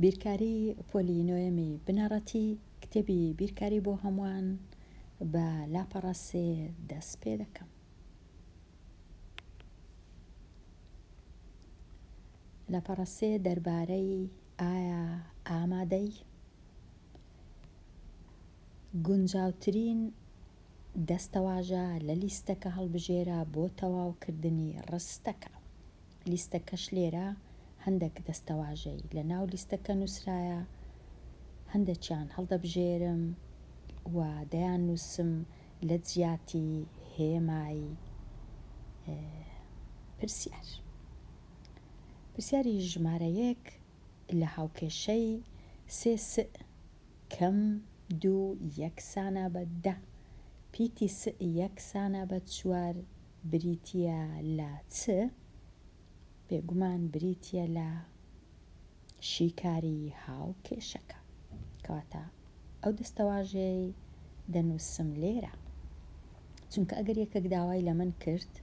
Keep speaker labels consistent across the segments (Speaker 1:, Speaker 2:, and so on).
Speaker 1: بیرکاری پۆلی نۆیەمی بنەڕەتی کتێبی بیرکاری بۆ هەمووان بە لاپەڕە سێ دەست پێ دەکەم. لاپەڕە سێ دەربارەی ئایا ئامادەی؟ گونجاوترین دەستەواژە لە لیستەکە هەڵبژێرە بۆ تەواوکردنی ڕستەکە. لیستەکەش لێرە هەندەک دەستەواژەی لە ناو لیستەکە نووسرایە، هەندەکیان هەڵدەبژێرم و دەیاننووسم لە جیاتی هێمای پرسیار. پرسیاری ژمارە یەک لە هاوکێشەی سێ سئ کەم دوو یەکسانە بە دە، پیتی سئ یەکسانە بە چوار بریتییە لە چ؟ بێگومان بریتییە لە شیکاری هاوکێشەکە. کەواتە ئەو دەستەواژەیەی دەنووسم لێرە. چونکە ئەگەر یەکێک داوای لە من کرد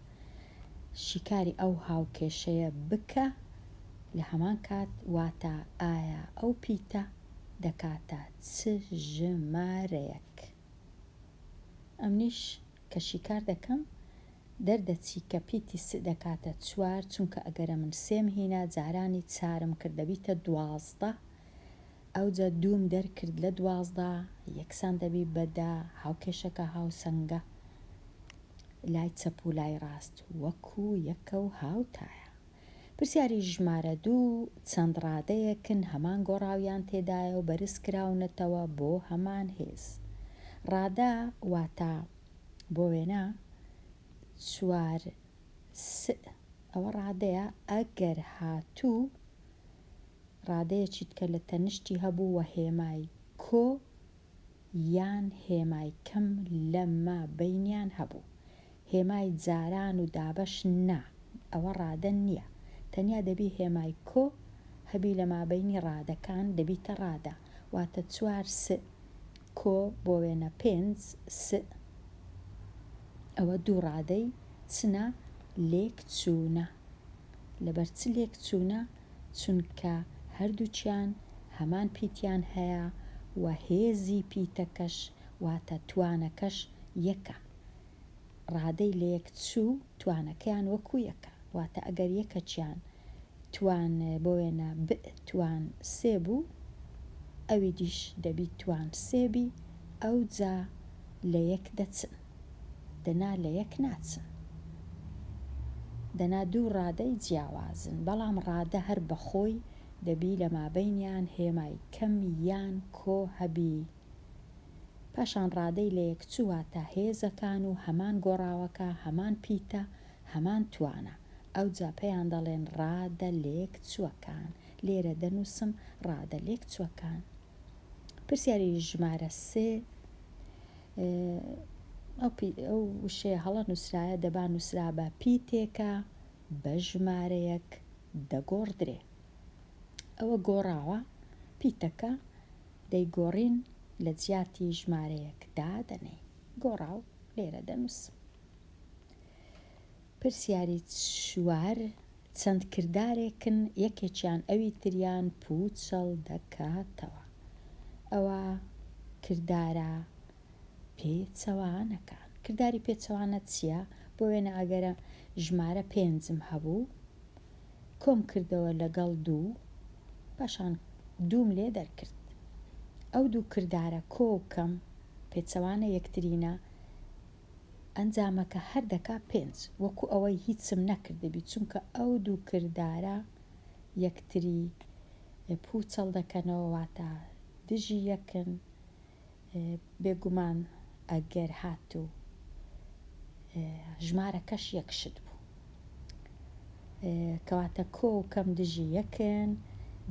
Speaker 1: شیکاری ئەو هاوکێشەیە بکە لە هەمان کات واتە ئایا ئەو پیتە دەکاتە چ ژمارەیەک؟ ئەمنیش کە شیکار دەکەم دەردەچی کە پیتی س دەکاتە چوار چونکە ئەگەرە من سێم هینا جارانی چارم کرد دەبیتە 12 ئەوجا دووم دەرکرد لە 12 یەکسان دەبی بە دە هاوکێشەکە هاوسەنگە لای چەپ و لای ڕاست وەکو یەکە و هاوتایە. پرسیاری ژمارە دوو، چەند ڕادەیەکن هەمان گۆڕاویان تێدایە و بەرز کراونەتەوە بۆ هەمان هێز؟ ڕادە واتە بۆ وێنە چوار سئ ئەوە ڕادەیە ئەگەر هاتوو ڕادەیەکی تکە لە تەنشتی هەبوو وە هێمای کۆ یان هێمای کەم لە ما بەینیان هەبوو. هێمای جاران و دابەش نا، ئەوە ڕادە نییە. تەنیا دەبی هێمای کۆ هەبی لە مابەینی ڕادەکان دەبیتە ڕادە. واتە چوار سئ کۆ بۆ وێنە پێنج سئ ئەوە دوو ڕادەی چنە لێک چوونە. لەبەر چ لێک چوونە؟ چونکە هەردووکیان هەمان پیتیان هەیە و هێزی پیتەکەش واتە توانەکەش یەکە. ڕادەی لەیەکچوو توانەکەیان وەکو یەکە واتە ئەگەر یەکەکیان توان بۆ وێنە بئ توان سێ بوو ئەوی دیش دەبی توان سێ بی ئەوجا لەیەک دەچن دەنا لەیەک ناچن دەنا دوو ڕادەی جیاوازن بەڵام ڕادە هەر بەخۆی دەبی لە مابەینیان هێمای کەم یان کۆ هەبی. پاشان ڕادەی لەیەکچوو واتە هێزەکان و هەمان گۆڕاوەکە، هەمان پیتە، هەمان توانە. ئەوجا پێیان دەڵێن ڕادە لێکچووەکان. لێرە دەنووسم ڕادە لێکچووەکان. پرسیاری ژمارە سێ، ئەو وشەیە هەڵە نووسرایە، دەبا نووسرابا پیتێکە بە ژمارەیەک دەگۆڕدرێ. ئەوە گۆڕاوە، پیتەکە دەیگۆڕین لە جیاتی ژمارەیەک دادەنێین. گۆڕاو لێرە دەنووسم. پرسیاری چوار، چەند کردارێکن یەکێکیان ئەوی تریان پووچەڵ دەکاتەوە؟ ئەوە کردارە پێچەوانەکان. کرداری پێچەوانە چییە؟ بۆ وێنە ئەگەرە ژمارە پێنجم هەبوو کۆم کردەوە لەگەڵ دوو پاشان دووم لێ دەرکرد ئەو دوو کردارە کۆ و کەم پێچەوانە یەکترینە ئەنجامەکە هەر دەکا پێنج وەکو ئەوەی هیچم نەکردبی چونکە ئەو دوو کردارە یەکتری پوچەڵ دەکەنەوە واتە دژی یەکن بێگومان ئەگەر هاتوو ژمارەکەش یەک شت بوو. کەواتە کۆ و کەم دژی یەکن،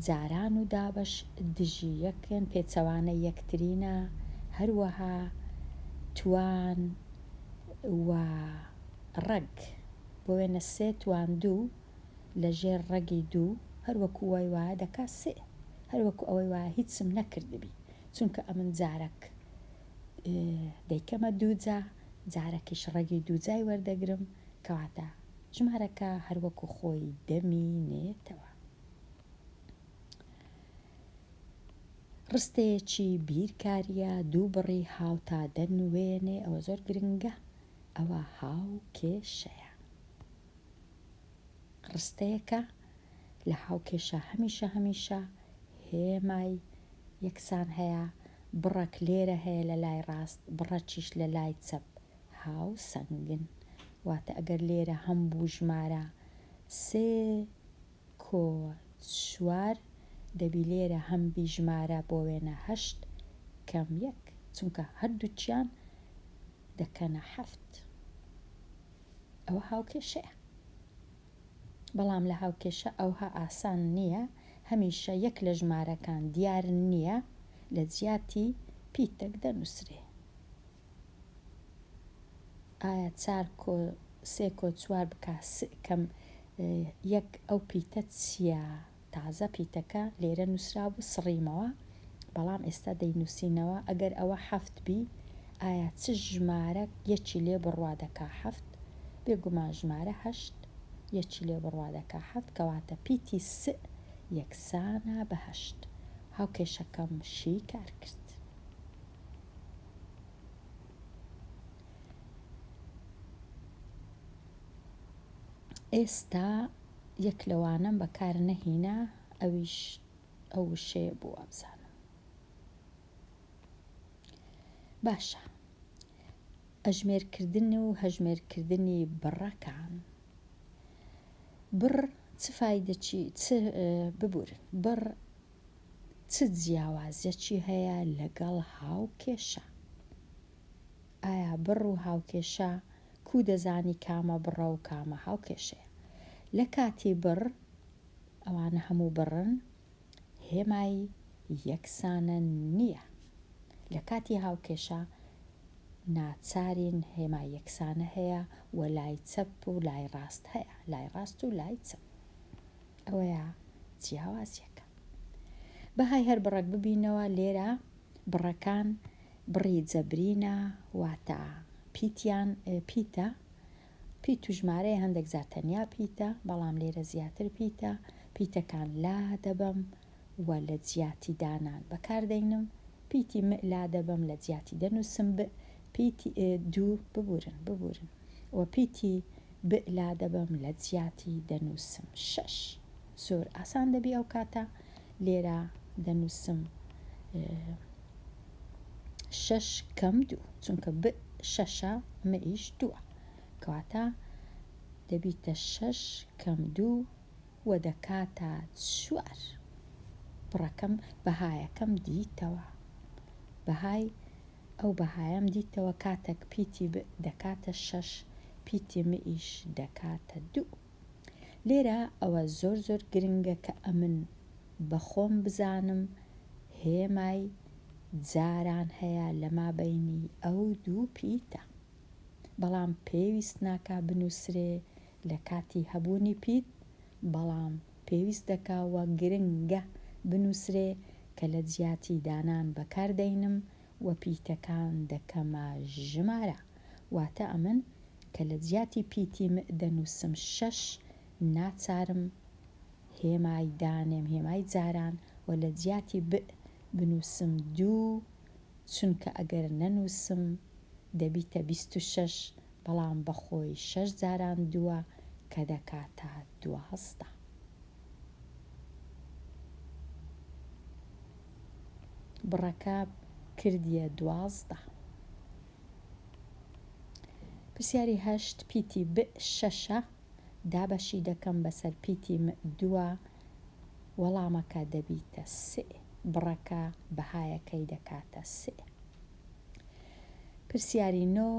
Speaker 1: جاران و دابەش دژی یەکن، پێچەوانەی یەکترینە، هەروەها توان و ڕەگ، بۆ وێنە سێ توان دوو لە ژێر ڕەگی دوو هەر وەکوو وای وایە دەکا سێ، هەر وەکوو ئەوەی وایە هیچم نەکردبی، چونکە ئەمن جارەک دەیکەمە دووجا، جارەکیش ڕەگی دووجای وەردەگرم، کەواتە ژمارەکە هەر وەکو خۆی دەمینێتەوە. ڕستەیەکی بیرکارییە دوو بڕی هاوتا دەنوێنێ، ئەوە زۆر گرنگە، ئەوە هاوکێشەیە. ڕستەیەکە لە هاوکێشە هەمیشە هەمیشە هێمای یەکسان هەیە، بڕەک لێرە هەیە لە لای ڕاست، بڕەکیش لە لای چەپ هاوسەنگن. واتە ئەگەر لێرە هەم بوو ژمارە سێ کۆ چوار دەبی لێرە هەم بی ژمارە بۆ وێنە هەشت کەم یەک چونکە هەردووکیان دەکەنە حەفت. ئەوە هاوکێشەیە. بەڵام لە هاوکێشە ئەوها ئاسان نییە، هەمیشە یەک لە ژمارەکان دیار نییە لە جیاتی پیتەک دەنووسرێ. ئایا چار کۆ سێ کۆ چوار بکا سئ کەم یەک ئەو پیتە چییە؟ تازە پیتەکە لێرە نووسرابوو سڕیمەوە بەڵام ئێستا دەینووسینەوە ئەگەر ئەوە حەفت بی ئایا چ ژمارەک یەکی لێ بڕوا دەکا حەفت؟ بێگومان ژمارە هەشت یەکی لێ بڕوا دەکا حەفت کەواتە پیتی سئ یەکسانە بە هەشت هاوکێشەکەم شیکار کرد. ئێستا یەک لەوانەم بەکار نەهینا ئەویش ئەو وشەیە بوو وابزانم. باشە ئەژمێرکردن و هەژمێرکردنی بڕەکان بڕ چ فایدەکی چ ببورن بڕ چ جیاوازیەکی هەیە لەگەڵ هاوکێشە؟ ئایا بڕ و هاوکێشە کو دەزانی کامە بڕە و کامە هاوکێشەیە؟ لە کاتی بڕ ئەوانە هەموو بڕن هێمای یەکسانە نییە. لە کاتی هاوکێشە ناچارین هێمای یەکسانە هەیە و لای چەپ و لای ڕاست هەیە، لای ڕاست و لای چەپ. ئەوەیە جیاوازیەکە. بەهای هەر بڕەک ببینەوە لێرە بڕەکان بڕی جەبرینە واتە پیتیان پیتە پیت و ژمارەیە هەندێک جار تەنیا پیتە بەڵام لێرە زیاتر پیتە پیتەکان لا دەبەم و لە جیاتی دانان بەکار دەینم پیتی م لا دەبەم لە جیاتی دەنووسم ب پیتی دوو ببورن ببورن و پیتی ب لا دەبەم لە جیاتی دەنووسم شەش زۆر ئاسان دەبی ئەو کاتە لێرە دەنووسم شەش کەم دوو چونکە ب شەشە م یش دووە کەواتە دەبیتە شەش کەم دوو و دەکاتە چوار بڕەکەم بەهایەکەم دیتەوە بەهای ئەو بەهایەم دیتەوە کاتەک پیتی ب دەکاتە شەش پیتی م یش دەکاتە دوو لێرە ئەوە زۆر زۆر گرنگە کە ئەمن بە خۆم بزانم هێمای جاران هەیە لە مابەینی ئەو دوو پیتە بەڵام پێویست ناکا بنووسرێ لە کاتی هەبوونی پیت بەڵام پێویست دەکا و گرنگە بنووسرێ کە لە جیاتی دانان بەکار دەینم و پیتەکان دەکەمە ژمارە واتە ئەمن کە لە جیاتی پیتی م دەنووسم شەش ناچارم هێمای دانێم هێمای جاران و لە جیاتی ب بنووسم دوو چونکە ئەگەر نەنووسم دەبیتە 26 بەڵام بەخۆی شەش جاران دووە کە دەکاتە 12. بڕەکە کردیە 12. پرسیاری هەشت، پیتی ب شەشە، دابەشی دەکەم بەسەر پیتی م دووە، وەڵامەکە دەبیتە سێ، بڕەکە بەهایەکەی دەکاتە سێ. پرسیاری نۆ،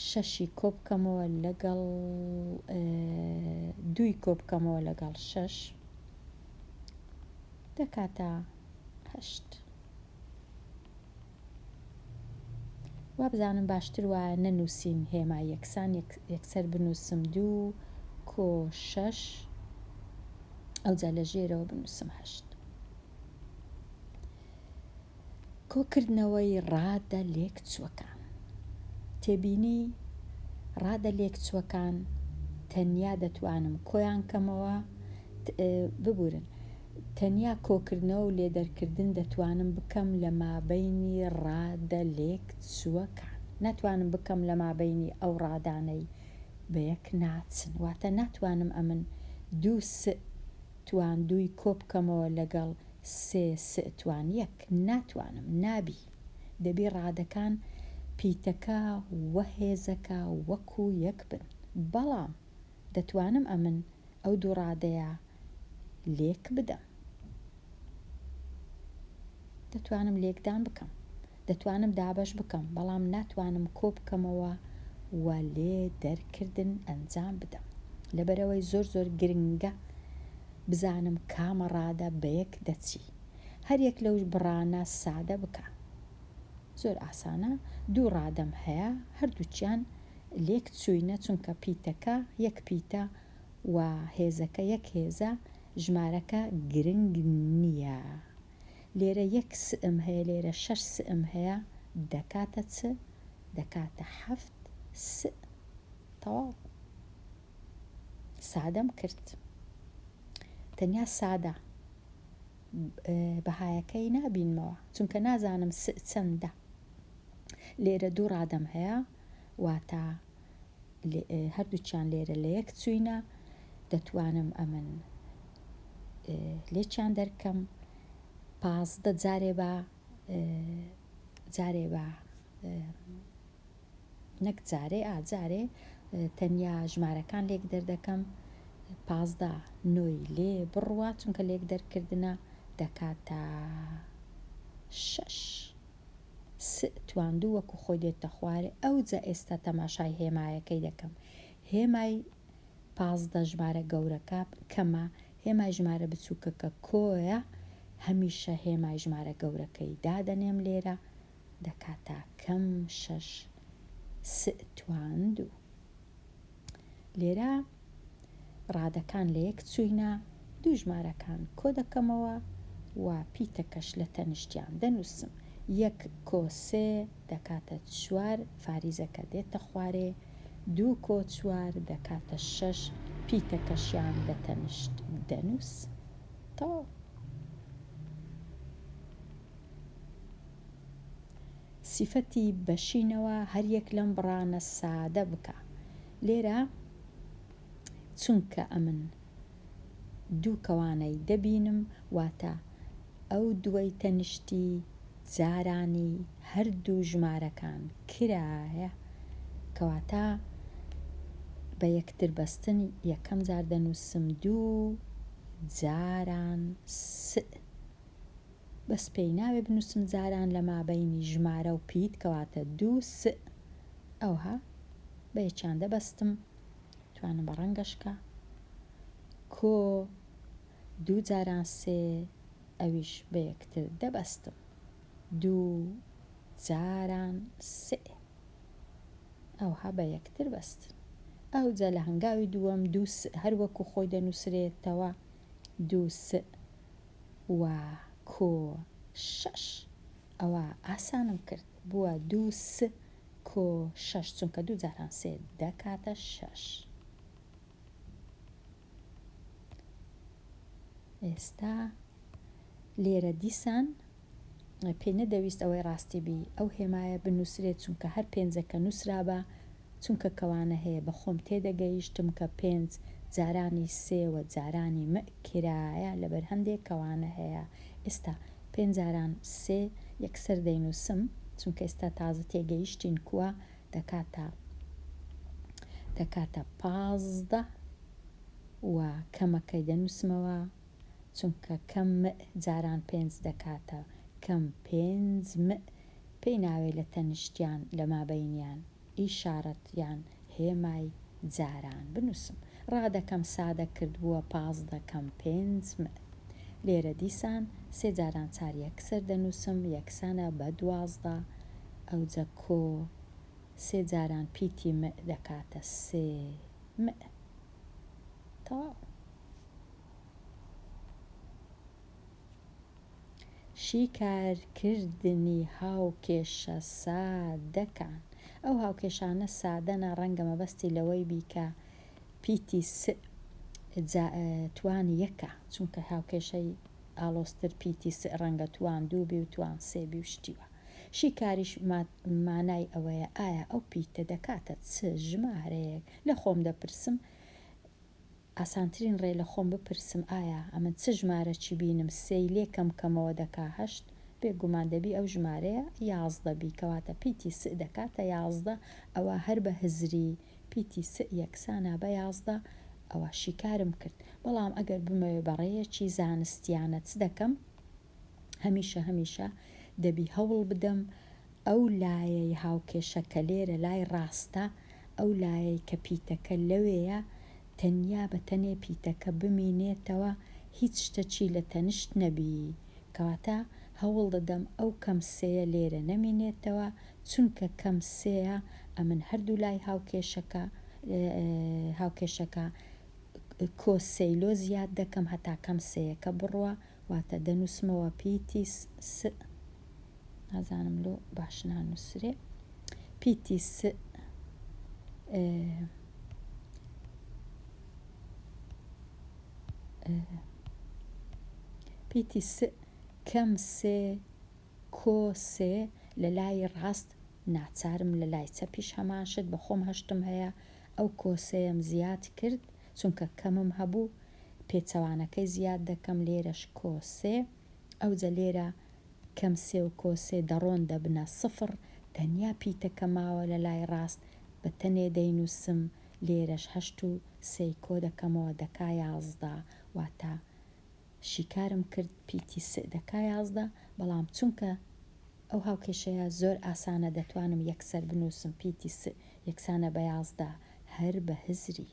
Speaker 1: شەشی کۆبکەمەوە لەگەڵ دووی کۆبکەمەوە لەگەڵ شەش دەکاتە هەشت. وابزانم باشتر وایە نەنووسین هێمای یەکسان یەکسەر بنووسم دوو کۆ شەش ئەوجا لە ژێرەوە بنووسم هەشت. کۆکردنەوەی ڕادە لێکچووەکان. تێبینی، ڕادە لێکچووەکان تەنیا دەتوانم کۆیان کەمەوە ببورن. تەنیا کۆکردنەوە و لێدەرکردن دەتوانم بکەم لە مابەینی ڕادە لێکچووەکان. ناتوانم بکەم لە مابەینی ئەو ڕادانەی بە یەک ناچن. واتە ناتوانم ئەمن دوو سئ توان دووی کۆ بکەمەوە لەگەڵ سێ سئ توان یەک. ناتوانم. نابی. دەبی ڕادەکان پیتەکە و هێزەکە وەکوو یەک بن. بەڵام دەتوانم ئەمن ئەو دوو ڕادەیە لێک بدەم. دەتوانم لێکدان بکەم. دەتوانم دابەش بکەم، بەڵام ناتوانم کۆ بکەمەوە و لێ دەرکردن ئەنجام بدەم. لەبەرئەوەی زۆر زۆر گرنگە بزانم کامە ڕادە بەیەک دەچی. هەر یەک لەو بڕانە سادە بکە. زۆر ئاسانە، دوو ڕادەم هەیە، هەردووکیان لێک چووینە چونکە پیتەکە یەک پیتە و هێزەکە یەک هێزە، ژمارەکە گرنگ نییە. لێرە یەک سم هەیە لێرە شەش سم هەیە دەکاتە چ؟ دەکاتە حەفت س. تەواو. سادەم کرد. تەنیا سادە. بەهایەکەی نابینمەوە چونکە نازانم س چەندە. لێرە دوو ڕادەم هەیە واتە هەردووکیان لێرە لە یەک چووینە دەتوانم ئەمن لێکیان دەرکەم 15 جارێ بە جارێ بە نەک جارێ ئا جارێ تەنیا ژمارەکان لێک دەردەکەم 15 نۆی لێ بڕوا چونکە لێک دەرکردنە دەکاتە شەش سئ تواندوو وەکو خۆی دێتە خوارێ ئەوجا ئێستا تەماشای هێمایەکەی دەکەم هێمای 15 ژمارە گەورەکە کەمە هێمای ژمارە بچووکەکە کۆیە هەمیشە هێمای ژمارە گەورەکەی دادەنێم لێرە دەکاتە کەم شەش سئ تواندوو. لێرە ڕادەکان لە یەک چووینە، دوو ژمارەکان کۆ دەکەمەوە و پیتەکەش لە تەنیشتیان دەنووسم. یەک کۆ سێ دەکاتە چوار، فاریزەکە دێتە خوارێ. دوو کۆ چوار دەکاتە شەش، پیتەکەشیان لە تەنیشت دەنووسم. تەواو. سیفەتی بەشینەوە هەریەک لەم بڕانە سادە بکە لێرە چونکە ئەمن دوو کەوانەی دەبینم واتە ئەو دووەی تەنیشتی جارانی هەردوو ژمارەکان کرایە کەواتە بە یەکتر بەستن یەکەم جار دەنووسم دوو جاران سئ بەس پێی ناوێ بنووسم جاران لە مابەینی ژمارە و پیت کەواتە دوو سئ ئەوها بە یەکیان دەبەستم توانم بە ڕەنگەشکە کۆ دوو جاران سێ ئەویش بە یەکتر دەبەستم دوو جاران سێ ئەوها بە یەکتر بەستن ئەوجا لە هەنگاوی دووەم دوو سئ هەر وەکو خۆی دەنووسرێتەوە دوو سئ و کۆ شەش ئەوە ئاسانم کرد بووە دوو س کۆ شەش چونکە دوو جاران سێ دەکاتە شەش. ئێستا لێرە دیسان پێی نەدەویست ئەوەی ڕاستی بی ئەو هێمایە بنووسرێت چونکە هەر پێنجەکە نووسرابا چونکە کەوانە هەیە بە خۆم تێدەگەیشتم کە پێنج جارانی سێ و جارانی مئ کرایە لەبەر هەندێ کەوانە هەیە ئێستا پێنج جاران سێ یەکسەر دەینووسم چونکە ئێستا تازە تێگەیشتین کوا دەکاتە دەکاتە 15 و کەمەکەی دەنووسمەوە چونکە کەم مئ جاران پێنج دەکاتە کەم پێنج مئ پێی ناوێ لە تەنیشتیان لە مابەینیان ئیشارەت یان هێمای جاران بنووسم. ڕادەکەم سادە کرد بووە 15 کەم پێنج مئ. لێرە دیسان سێ جاران چار یەکسەر دەنووسم یەکسانە بە 12 ئەوجە کۆ سێ جاران پیتی مئ دەکاتە سێ مئ. تەواو. شیکارکردنی هاوکێشە سادەکان، ئەو هاوکێشانە سادەنە ڕەنگە مەبەستی لەوەی بی کە پیتی س جا توان یەکە چونکە هاوکێشەی. ئاڵۆزتر پیتی سئ ڕەنگە توان دوو بی و توان سێ بی و شتی وا. شیکاریش مانای ئەوەیە ئایا ئەو پیتە دەکاتە چ ژمارەیەک؟ لە خۆم دەپرسم ئاسانترین ڕێ لە خۆم بپرسم ئایا ئەمن چ ژمارەکی بینم سێی لێ کەم کەمەوە دەکا هەشت؟ بێگومان دەبی ئەو ژمارەیە 11 بی کەواتە پیتی سئ دەکاتە 11 ئەوە هەر بە هزری پیتی سئ یەکسانە بە 11 ئەوە شیکارم کرد بەڵام ئەگەر بمەوێ بە ڕێیەکی زانستیانە چ دەکەم؟ هەمیشە هەمیشە دەبی هەوڵ بدەم ئەو لایەی هاوکێشە کە لێرە لای ڕاستە ئەو لایەی کە پیتەکە لەوێیە تەنیا بە تەنێ پیتەکە بمینێتەوە هیچ شتەکی لە تەنشت نەبی کەواتە هەوڵ دەدەم ئەو کەم سێیە لێرە نەمینێتەوە چونکە کەم سێیە ئەمن هەردوو لای هاوکێشەکە هاوکێشەکە کۆ سێی لۆ زیاد دەکەم هەتا کەم سێیەکە بڕوا واتە دەنووسمەوە پیتی س نازانم لۆ باش نانووسرێ پیتی س پیتی س کەم سێ کۆ سێ لە لای ڕاست ناچارم لە لای چەپیش هەمان شت بە خۆم هەشتم هەیە ئەو کۆسەیەم زیاد کرد چونکە کەمم هەبوو پێچەوانەکەی زیاد دەکەم لێرەش کۆ سێ ئەوجە لێرە کەم سێ و کۆ سێ دەڕۆن دەبنە سفڕ تەنیا پیتەکە ماوە لە لای ڕاست بە تەنێ دەینووسم لێرەش هەشت و سێی کۆ دەکەمەوە دەکا 11 واتە شیکارم کرد پیتی سئ دەکا 11 بەڵام چونکە ئەو هاوکێشەیە زۆر ئاسانە دەتوانم یەکسەر بنووسم پیتی سئ یەکسانە بە 11 هەر بە هزری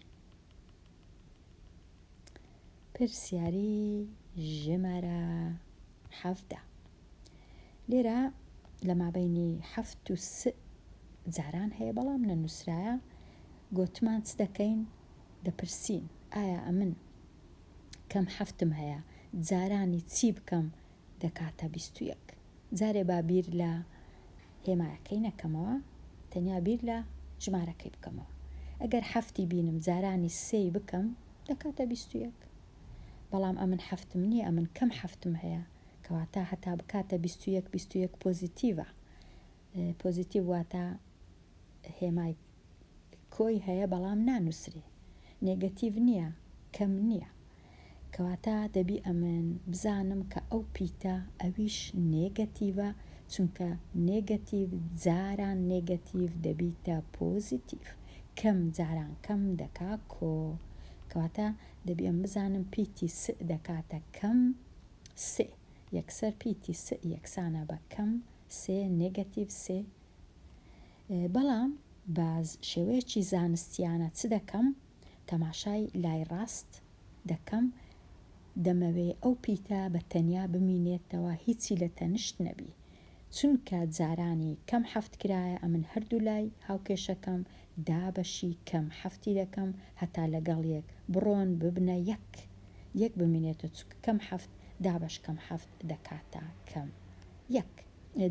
Speaker 1: پرسیاری ژمارە 17 لێرە لە مابەینی حەفت و سئ جاران هەیە بەڵام نەنووسرایە گۆتمان چ دەکەین دەپرسین ئایا ئەمن کەم حەفتم هەیە جارانی چی بکەم دەکاتە 21 جارێ با بیر لە هێمایەکەی نەکەمەوە تەنیا بیر لە ژمارەکەی بکەمەوە ئەگەر حەفتی بینم جارانی سێی بکەم دەکاتە 21 بەڵام ئەمن حەفتم نییە ئەمن کەم حەفتم هەیە کەواتە هەتا بکاتە 21 21 پۆزیتیڤە پۆزیتیڤ واتە هێمای کۆی هەیە بەڵام نانووسرێ نێگەتیڤ نییە کەم نییە کەواتە دەبی ئەمن بزانم کە ئەو پیتە ئەویش نێگەتیڤە چونکە نێگەتیڤ جاران نێگەتیڤ دەبیتە پۆزیتیڤ کەم جاران کەم دەکا کۆ کەواتە دەبی ئەم بزانم پیتی س دەکاتە کەم سێ یەکسەر پیتی س یەکسانە بە کەم سێ نێگەتیڤ سێ بەڵام بە شێوەیەکی زانستیانە چ دەکەم تەماشای لای ڕاست دەکەم دەمەوێ ئەو پیتە بە تەنیا بمینێتەوە هیچی لە تەنشت نەبی چونکە جارانی کەم حەفت کرایە ئەمن هەردوو لای هاوکێشەکەم دابەشی کەم حەفتی دەکەم هەتا لەگەڵ یەک بڕۆن ببنە یەک یەک بمینێتەوە چونکە کەم حەفت دابەش کەم حەفت دەکاتە کەم یەک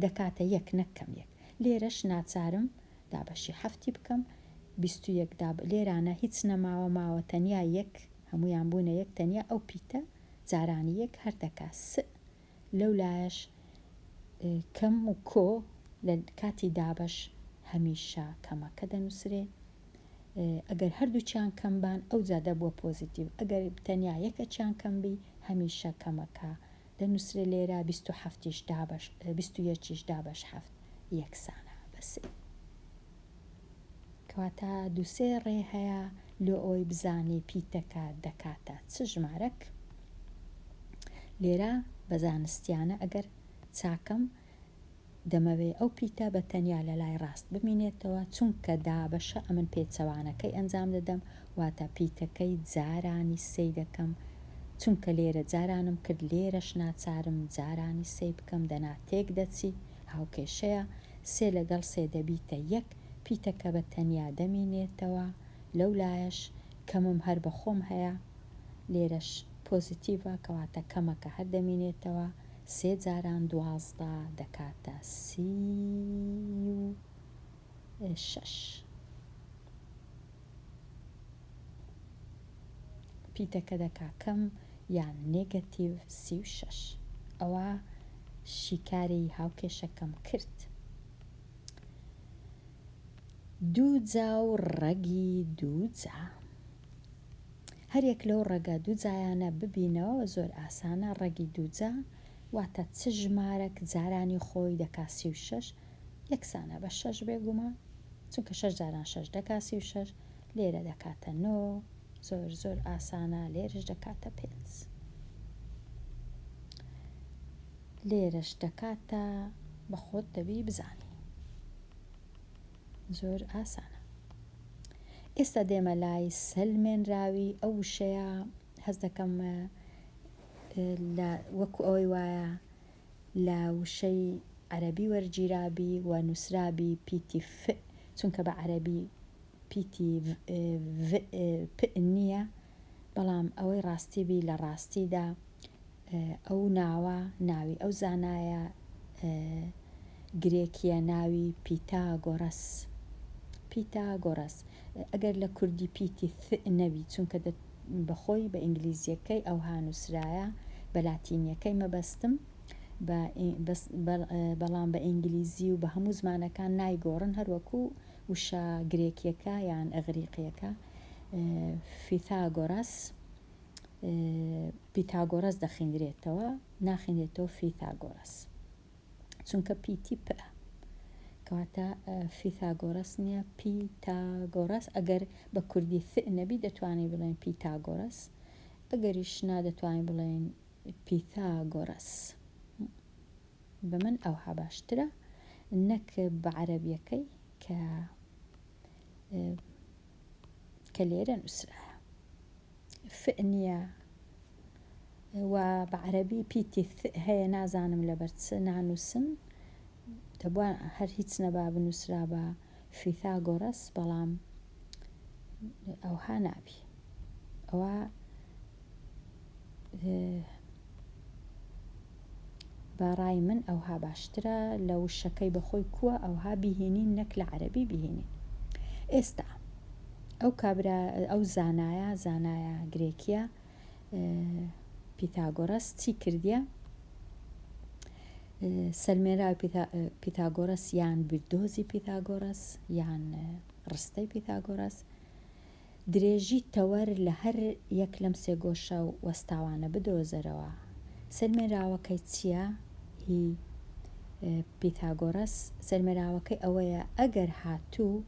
Speaker 1: دەکاتە یەک نەک کەم یەک لێرەش ناچارم دابەشی حەفتی بکەم 21 داب لێرانە هیچ نەماوە ماوە تەنیا یەک هەموویان بوونە یەک تەنیا ئەو پیتە جارانی یەک هەر دەکا س لەو لایەش کەم و کۆ لە کاتی دابەش هەمیشە کەمەکە دەنووسرێ ئەگەر هەردووکیان کەم بان ئەوجا دەبووە پۆزیتیڤ ئەگەر تەنیا یەکەکیان کەم بی هەمیشە کەمەکە دەنووسرێ لێرە 27 یش دابەش 21 یش دابەش حەفت یەکسانە بە سێ. کەواتە دوو سێ ڕێ هەیە لۆ ئەوەی بزانی پیتەکە دەکاتە چ ژمارەک. لێرە بە زانستیانە ئەگەر چاکەم دەمەوێ ئەو پیتە بە تەنیا لە لای ڕاست بمینێتەوە چونکە دابەشە ئەمن پێچەوانەکەی ئەنجام دەدەم واتە پیتەکەی جارانی سێی دەکەم چونکە لێرە جارانم کرد لێرەش ناچارم جارانی سێی بکەم دەنا تێک دەچی هاوکێشەیە سێ لەگەڵ سێ دەبیتە یەک پیتەکە بە تەنیا دەمینێتەوە لەو لایەش کەمم هەر بە خۆم هەیە لێرەش پۆزیتیڤە کەواتە کەمەکە هەر دەمینێتەوە سێ جاران 12 دەکاتە 36 پیتەکە دەکا کەم. یان نێگەتیڤ 36. ئەوە شیکاری هاوکێشەکەم کرد. دووجا و ڕەگی دووجا. هەریەک لەو ڕەگە دووجایانە ببینەوە زۆر ئاسانە، ڕەگی دووجا واتە چ ژمارەک جارانی خۆی دەکا 36 یەکسانە بە شەش بێگومان چونکە شەش جاران شەش دەکا 36 لێرە دەکاتە نۆ زۆر زۆر ئاسانە لێرەش دەکاتە پێنج لێرەش دەکاتە بە خۆت دەبی بزانی زۆر ئاسانە ئێستا دێمە لای سەلمێنراوی ئەو وشەیە هەست دەکەم لە وەکو ئەوەی وایە لە وشەی عەرەبی وەرگیرابی و نووسرابی پیتی ف چونکە بە عەرەبی پیتی ڤ پ نییە بەڵام ئەوەی ڕاستی بی لە ڕاستیدا ئەو ناوە ناوی ئەو زانایە گرێکیە ناوی پیتاگۆرەس پیتاگۆرەس ئەگەر لە کوردی پیتی ث نەبی چونکە بەخۆی بە ئینگلیزیەکەی ئەوها نووسرایە بە لاتینیەکەی مەبەستم بەڵام بە ئینگلیزی و بە هەموو زمانەکان نایگۆڕن هەروەکو وشە گرێکیەکە یان ئەغریقیەکە فیثاگۆرەس پیتاگۆرەس دەخیندرێتەوە ناخیندرێتەوە فیثاگۆرەس چونکە پیتی پ کەواتە فیثاگۆرەس نییە پیتاگۆرەس ئەگەر بە کوردی ث نەبی دەتوانین بڵێن پیتاگۆرەس ئەگەریش نا دەتوانین بڵێن پیثاگۆرەس بە من ئەوها باشترە نەک بە عەرەبیەکەی کە کە لێرە نووسرایە ف نییە و بە عەرەبی پیتی ث هەیە نازانم لەبەر چ نانووسن دەبووە هەر هیچ نەبا بنووسرا بە فیثاگۆرەس بەڵام ئەوها نابی ئەوە بە ڕای من ئەوها باشترە لە وشەکەی بەخۆی کووە ئەوها بیهێنین نەک لە عەرەبی بیهێنین ئێستا ئەو کابرا ئەو زانایە زانایە گرێکیە پیتاگۆرەس چی کردیە سەلمێنراوی پیتاگۆرەس یان بیردۆزی پیتاگۆرەس یان ڕستەی پیتاگۆرەس درێژی تەوەر لە هەر یەک لەم سێگۆشە وەستاوانە بدۆزەرەوە. سەلمێنراوەکەی چییە؟ هی پیتاگۆرەس سەلمێنراوەکەی ئەوەیە ئەگەر هاتوو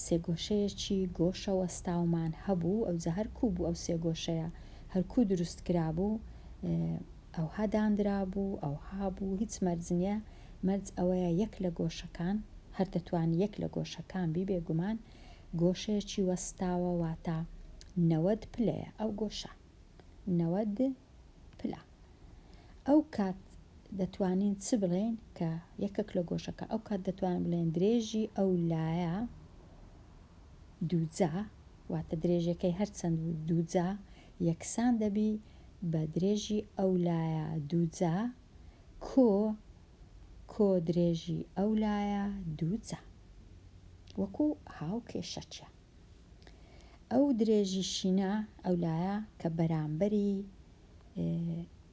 Speaker 1: سێگۆشەیەکی گۆشە وەستاومان هەبوو ئەوجا هەر کوو بوو ئەو سێگۆشەیە هەر کوو دروست کرابوو ئەوها داندرابوو ئەوها بوو هیچ مەرج نییە مەرج ئەوەیە یەک لە گۆشەکان هەر دەتوانی یەک لە گۆشەکان بی بێگومان گۆشەیەکی وەستاوە واتە 90 پلەیە ئەو گۆشە 90 پلە ئەو کات دەتوانین چ بڵێین کە یەکێک لە گۆشەکە ئەو کات دەتوانین بڵێن درێژی ئەو لایە دووجا واتە درێژەکەی هەرچەند بوو دووجا یەکسان دەبی بە درێژی ئەو لایە دووجا کۆ کۆ درێژی ئەو لایە دووجا وەکو هاوکێشەکیە ئەو درێژی شینە ئەو لایە کە بەرامبەری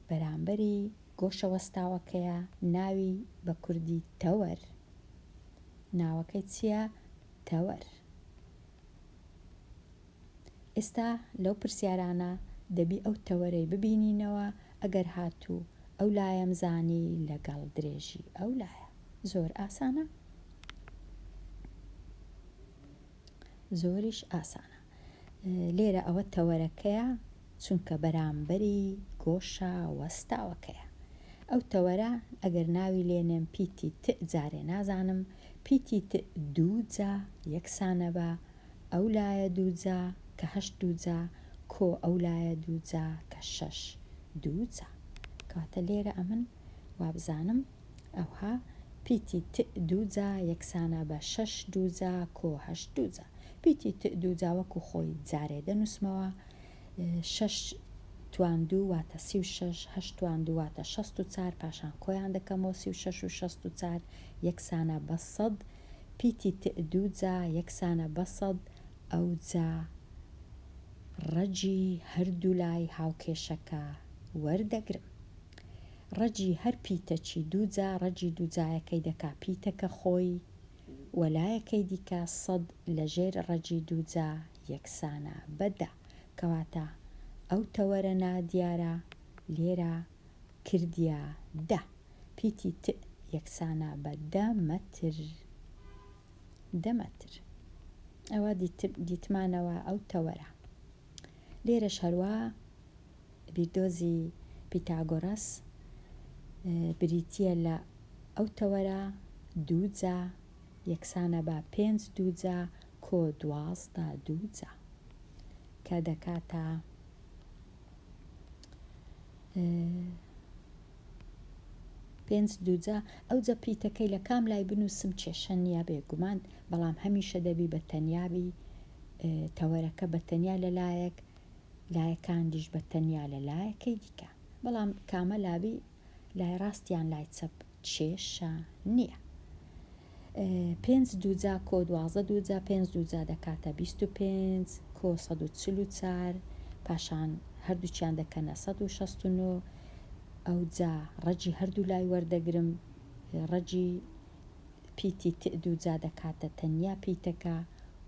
Speaker 1: بەرامبەری گۆشە وەستاوەکەیە ناوی بە کوردی تەوەر ناوەکەی چییە تەوەر ئێستا لەو پرسیارانە دەبی ئەو تەوەرەی ببینینەوە ئەگەر هاتوو ئەو لایەم زانی لەگەڵ درێژی ئەو لایە زۆر ئاسانە زۆریش ئاسانە لێرە ئەوە تەوەرەکەیە چونکە بەرامبەری گۆشە وەستاوەکەیە ئەو تەوەرە ئەگەر ناوی لێنێم پیتی ت جارێ نازانم پیتی ت دووجا یەکسانە بە ئەو لایە دووجا کە هەشت دووجا کۆ ئەو لایە دووجا کە شەش دووجا کەواتە لێرە ئەمن وابزانم ئەوها پیتی ت دووجا یەکسانە بە شەش دووجا کۆ هەشت دووجا. پیتی ت دووجا وەکو خۆی جارێ دەنووسمەوە. شەش توان دوو واتە 36، هەشت توان دوو واتە 64، پاشان کۆیان دەکەمەوە 36 و 64 یەکسانە بە سەد. پیتی ت دووجا یەکسانە بە سەد ئەوجا. ڕەگی هەردوولای هاوکێشەکە وەردەگرم. ڕەگی هەر پیتەکی دووجا ڕەگی دووجایەکەی دەکا پیتەکە خۆی و لایەکەی دیکە سەد لە ژێر ڕەگی دووجا یەکسانە بە دە. کەواتە ئەو تەوەرە نادیارە لێرە کردیە دە. پیتی ت یەکسانە بە دە مەتر. دە مەتر. ئەوە دیتمانەوە ئەو تەوەرە. لێرەش هەروا بیردۆزی پیتاگۆرەس بریتییە لە ئەو تەوەرە دووجا یەکسانە بە پێنج دووجا کۆ 12 دووجا کە دەکاتە پێنج دووجا ئەوجە پیتەکەی لە کام لای بنووسم کێشە نییە بێگومان بەڵام هەمیشە دەبی بە تەنیابی تەوەرەکە بە تەنیا لە لایەک لایەکاندیش بە تەنیا لە لایەکەی دیکە بەڵام کامە لابی لای ڕاست یان لای چەپ کێشە نییە. پێنج دووجا کۆ 12 دووجا پێنج دووجا دەکاتە 25 کۆ 144 پاشان هەردووکیان دەکەنە 169 ئەوجا ڕەگی هەردوو لای وەردەگرم ڕەگی پیتی ت دووجا دەکاتە تەنیا پیتەکە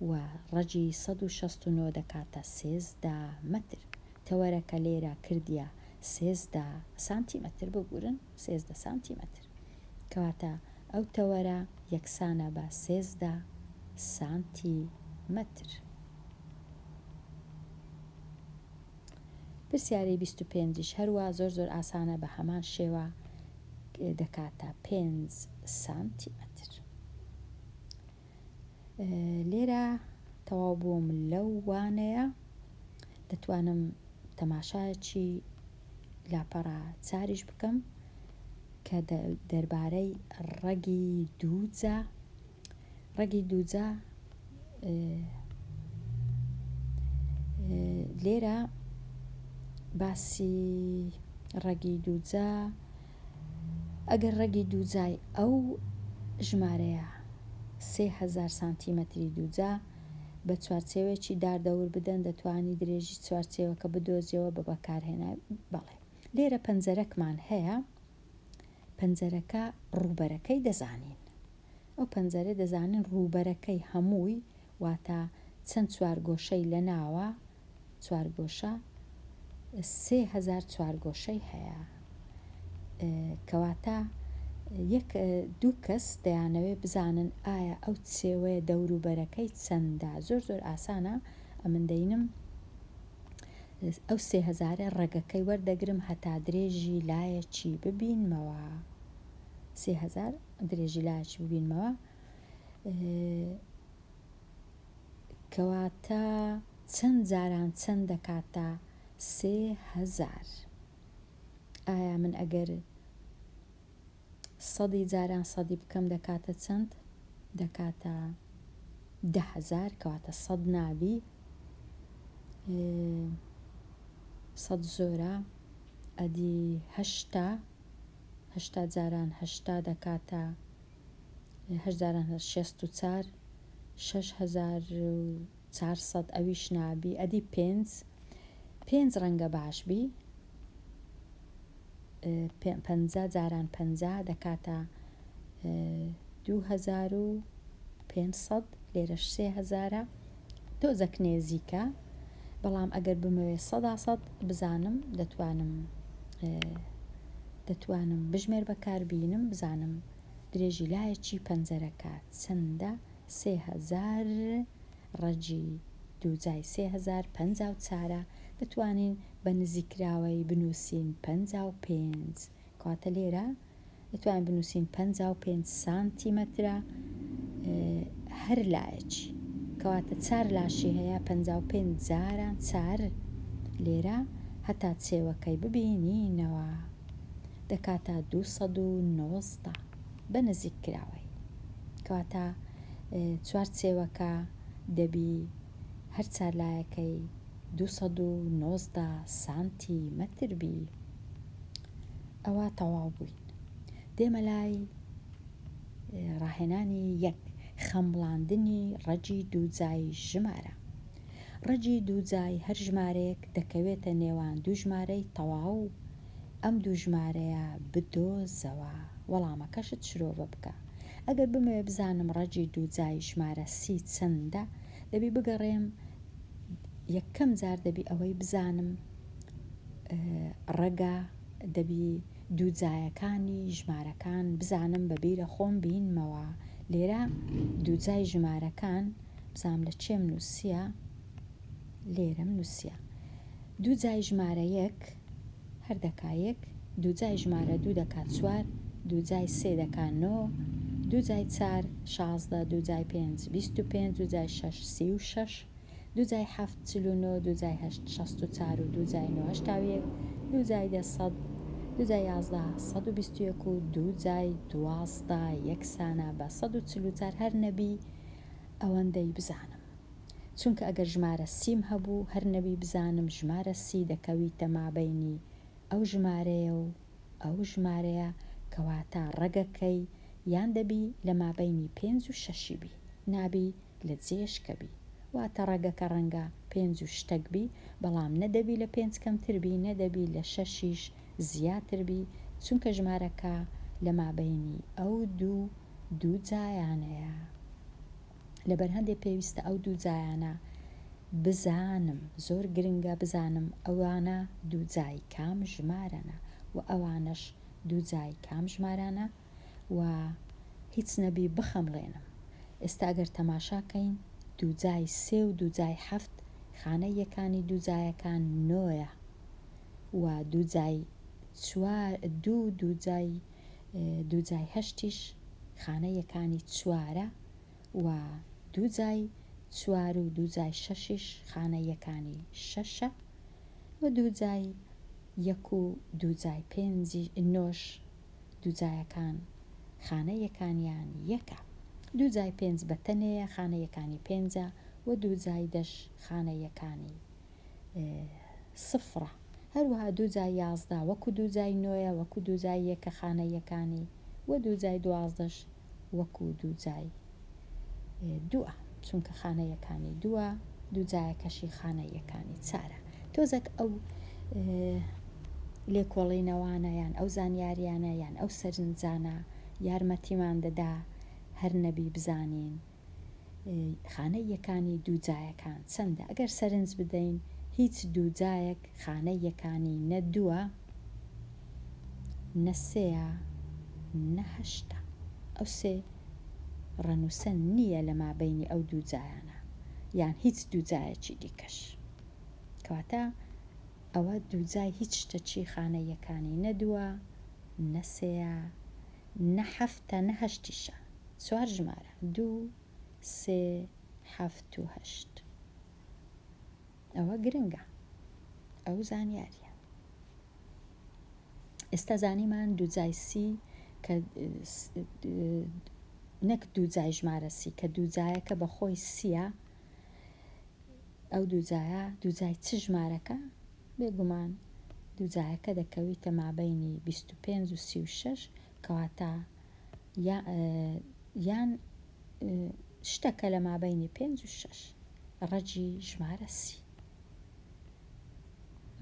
Speaker 1: و ڕەگی 169 دەکاتە 13 مەتر تەوەرەکە لێرە کردیە 13 سانتیمەتر ببورن 13 سانتیمەتر کەواتە ئەو تەوەرە یەکسانە بە 13 سانتیمەتر. پرسیاری 25 یش هەروا زۆر زۆر ئاسانە بە هەمان شێوە دەکاتە پێنج سانتیمەتر. لێرە تەواو بووم لەو وانەیە دەتوانم تەماشایەکی لاپەڕە چاریش بکەم کە دەربارەی ڕەگی دووجا ڕەگی دووجا لێرە باسی ڕەگی دووجا ئەگەر ڕەگی دووجای ئەو ژمارەیە 3000 سانتیمەتری دووجا بە چوارچێوەیەکی دار دەور بدەن دەتوانی درێژی چوارچێوەکە بدۆزیەوە بە بەکارهێنا بەڵێ لێرە پەنجەرەکمان هەیە پەنجەرەکە ڕووبەرەکەی دەزانین ئەو پەنجەرەی دەزانین ڕووبەرەکەی هەمووی واتە چەند چوارگۆشەی لەناوە چوارگۆشە 3000 چوارگۆشەی هەیە کەواتە یەک دوو کەس دەیانەوێت بزانن ئایا ئەو چێوەیە دەوروبەرەکەی چەندە زۆر زۆر ئاسانە ئەمن دەینم ئەو سێ هەزارە ڕەگەکەی وەردەگرم هەتا درێژی لایەکی ببینمەوە 3000 درێژی لایەکی ببینمەوە کەواتە چەند جاران چەند دەکاتە 3000 ئایا من ئەگەر سەدی جاران سەدی بکەم دەکاتە چەند؟ دەکاتە 10,000 کەواتە سەد نابی سەد زۆرە ئەدی هەشتا هەشتا جاران هەشتا دەکاتە هەشت جاران 64 6400 ئەویش نابی ئەدی پێنج پێنج ڕەنگە باش بی 50 جاران 50 دەکاتە 2500 لێرەش 3000 تۆزەک نێزیکە بەڵام ئەگەر بمەوێت سەدا سەد بزانم دەتوانم دەتوانم بژمێر بەکاربینم بزانم درێژی لایەکی پەنجەرەکە چەندە 3000 ڕەگی دووجای 3000 54ە دەتوانین بە نزیککراوەی بنووسین 55 کەواتە لێرە دەتوانین بنووسین 55 سانتیمەترە هەر لایەکی کەواتە چار لاشی هەیە 55 جاران چار لێرە هەتا چێوەکەی ببینینەوە دەکاتە 219 بە نزیککراوەی کەواتە چوارچێوەکە دەبی هەر چار لایەکەی 219 سانتیمەتر بی ئەوە تەواو بووین دێمە لای ڕاهێنانی یەک خەمڵاندنی ڕەگی دووجای ژمارە. ڕەگی دووجای هەر ژمارەیەک دەکەوێتە نێوان دوو ژمارەی تەواو، ئەم دوو ژمارەیە بدۆزەوە، وەڵامەکەشت شرۆڤە بکە. ئەگەر بمەوێ بزانم ڕەگی دووجای ژمارە سی چەندە، دەبی بگەڕێم یەکەم جار دەبی ئەوەی بزانم ڕەگە دەبی دووجایەکانی ژمارەکان بزانم بە بیرە خۆم بینمەوە لێرە دووجای ژمارەکان بزانم لە چێم نووسیە لێرەم نووسیە دووجای ژمارە یەک هەر دەکا یەک دووجای ژمارە دوو دەکا چوار دووجای سێ دەکا نۆ دووجای چار 16 دووجای پێنج 25 دووجای شەش 36 دووجای حەفت 49 دووجای هەشت 64 و دووجای نۆ 81 دووجای دە سەد دووجای 11 121 و دووجای 12 یەکسانە بە 144 هەر نەبی ئەوەندەی بزانم چونکە ئەگەر ژمارە سیم هەبوو هەر نەبی بزانم ژمارە سی دەکەویتە مابەینی ئەو ژمارەیە و ئەو ژمارەیە کەواتە ڕەگەکەی یان دەبی لە مابەینی پێنج و شەشی بی نابی لە جێشکە بی واتە ڕەگەکە ڕەنگە پێنج و شتەک بی بەڵام نە دەبی لە پێنج کەمتر بی نە دەبی لە شەشیش زیاتر بی چونکە ژمارەکە لە مابەینی ئەو دوو دووجایانەیە. لەبەر هەندێ پێویستە ئەو دووجایانە بزانم، زۆر گرنگە بزانم ئەوانە دووجای کام ژمارەنە و ئەوانەش دووجای کام ژمارانە و هیچ نەبی بخەمڵێنم. ئێستا ئەگەر تەماشا کەین دووجای سێ و دووجای حەفت خانەی یەکانی دووجایەکان نۆیە و دووجای چوار دوو دووجای دووجای هەشتیش خانە یەکانی چوارە و دووجای چوار و دووجای شەشیش خانە یەکانی شەشە و دووجای یەک و دووجای پێنجی نۆش دووجایەکان خانە یەکانیان یەکە. دووجای پێنج بە تەنێیە خانە یەکانی پێنجە و دووجای دەش خانە یەکانی سفرە. هەروەها دووجای 11 وەکو دووجای نۆیە وەکو دووجای یەکە خانە یەکانی و دووجای دوازدەش وەکو دووجای دووە چونکە خانە یەکانی دووە دووجایەکەشی خانە یەکانی چارە. تۆزەک ئەو لێکۆڵینەوانە یان ئەو زانیاریانە یان ئەو سەرنجانە یارمەتیمان دەدا هەر نەبی بزانین خانەی یەکانی دووجایەکان چەندە؟ ئەگەر سەرنج بدەین هیچ دووجایەک خانەی یەکانی نە دووە نە سێیە نە هەشتە. ئەو سێ ڕەنووسە نییە لە مابەینی ئەو دووجایانە یان هیچ دووجایەکی دیکەش. کەواتە ئەوە دووجای هیچ شتەکی خانەی یەکانی نە دووە نە سێیە نە حەفتە نە هەشتیشە. چوار ژمارە، دوو، سێ، حەفت و هەشت. ئەوە گرنگە ئەو زانیاریە. ئێستا زانیمان دووجای سی کە نەک دووجای ژمارە سی کە دووجایەکە بە خۆی سیە ئەو دووجایە دووجای چ ژمارەکە بێگومان دووجایەکە دەکەویتە مابینی 25 و 36 کەواتە یان شتەکە لە مابەینی پێنج و شەش ڕەگی ژمارە سی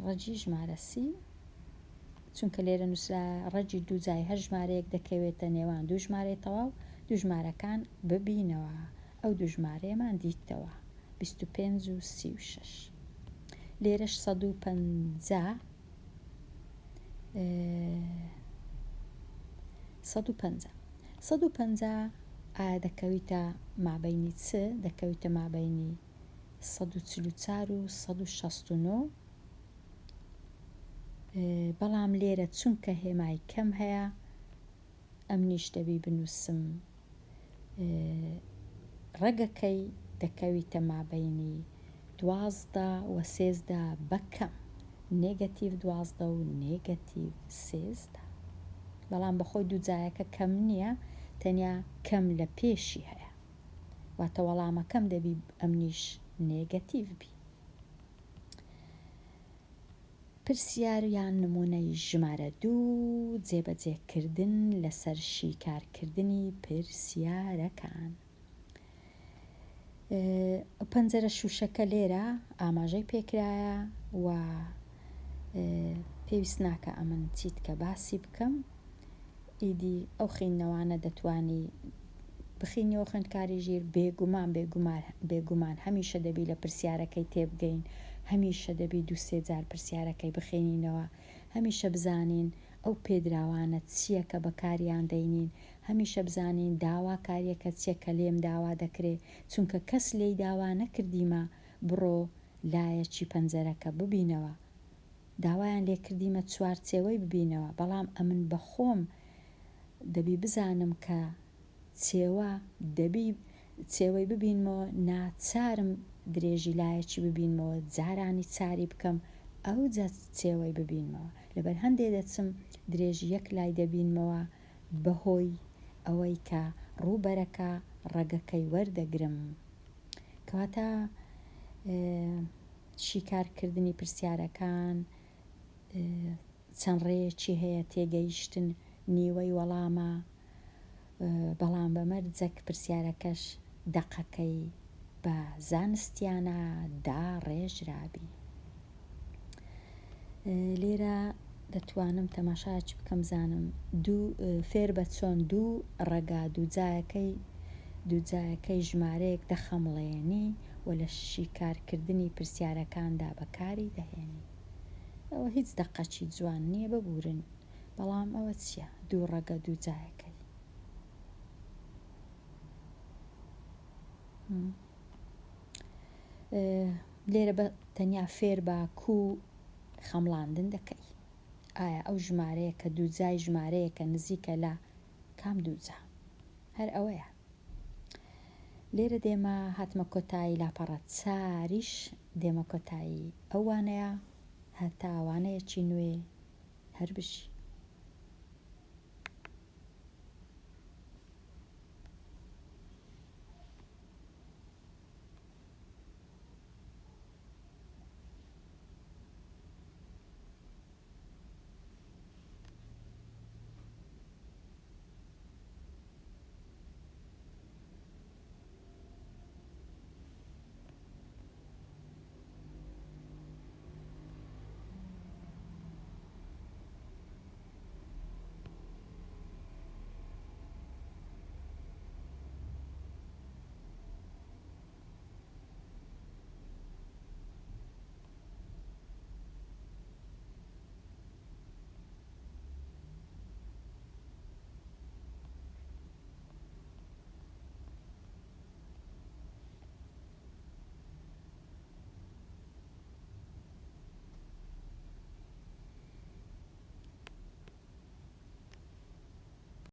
Speaker 1: ڕەگی ژمارە سی چونکە لێرە نووسرا ڕەگی دووجای هەر ژمارەیەک دەکەوێتە نێوان دوو ژمارەی تەواو دوو ژمارەکان ببینەوە ئەو دوو ژمارەیەمان دیتەوە 25 و 36 لێرەش 150 150 150 ئایا دەکەویتە مابەینی چ؟ دەکەویتە مابەینی 144 و 169 بەڵام لێرە چونکە هێمای کەم هەیە ئەمنیش دەبی بنووسم ڕەگەکەی دەکەویتە مابەینی 12 و 13 بە کەم نێگەتیڤ 12 و نێگەتیڤ 13 بەڵام بەخۆی دووجایەکە کەم نییە تەنیا کەم لە پێشی هەیە واتە وەڵامەکەم دەبی ئەمنیش نێگەتیڤ بی. پرسیار یان نموونەی ژمارە دوو، جێبەجێکردن لەسەر شیکارکردنی پرسیارەکان. پەنجەرە شووشەکە لێرە ئاماژەی پێکرایە و پێویست ناکە ئەمن چیتکە باسی بکەم ئیدی ئەو خینەوانە دەتوانی بخینیەوە خوێندکاری ژیر بێگومان بێگومان بێگومان هەمیشە دەبی لە پرسیارەکەی تێبگەین هەمیشە دەبی دوو سێ جار پرسیارەکەی بخێنینەوە هەمیشە بزانین ئەو پێدراوانە چیە کە بەکاریان دەینین هەمیشە بزانین داواکاریەکە چیە کە لێم داوا دەکرێ چونکە کەس لێی داوا نەکردیمە بڕۆ لایەکی پەنجەرەکە ببینەوە داوایان لێکردیمە چوارچێوەی ببینەوە بەڵام ئەمن بەخۆم دەبی بزانم کە چێوە دەبی چێوەی ببینمەوە ناچارم درێژی لایەکی ببینمەوە جارانی چاری بکەم ئەوجا چێوەی ببینمەوە لەبەر هەندێ دەچم درێژی یەک لای دەبینمەوە بەهۆی ئەوەی کە ڕووبەرەکە ڕەگەکەی وەردەگرم کەواتە شیکارکردنی پرسیارەکان چەند ڕێیەکی هەیە تێگەیشتن نیوەی وەڵامە بەڵام بە مەرجەک پرسیارەکەش دەقەکەی بە زانستیانە داڕێژرابی. لێرە دەتوانم تەماشایەکی بکەم زانم دوو فێربە چۆن دوو ڕەگا دووجایەکەی دووجایەکەی ژمارەیەک دەخەمڵێنی و لە شیکارکردنی پرسیارەکاندا بەکاری دەهێنی. ئەوە هیچ دەقەکی جوان نییە ببورن بەڵام ئەوە چییە دوو ڕەگە دووجایەکەی. لێرە بە تەنیا فێر بە کوو خەمڵاندن دەکەی ئایا ئەو ژمارەیە کە دووجای ژمارەیەکە نزیکە لە کام دووجا هەر ئەوەیە لێرە دێمە هاتمە کۆتایی لاپەڕە چاریش دێمە کۆتایی ئەو وانەیە هەتا وانەیەکی نوێ هەر بژی.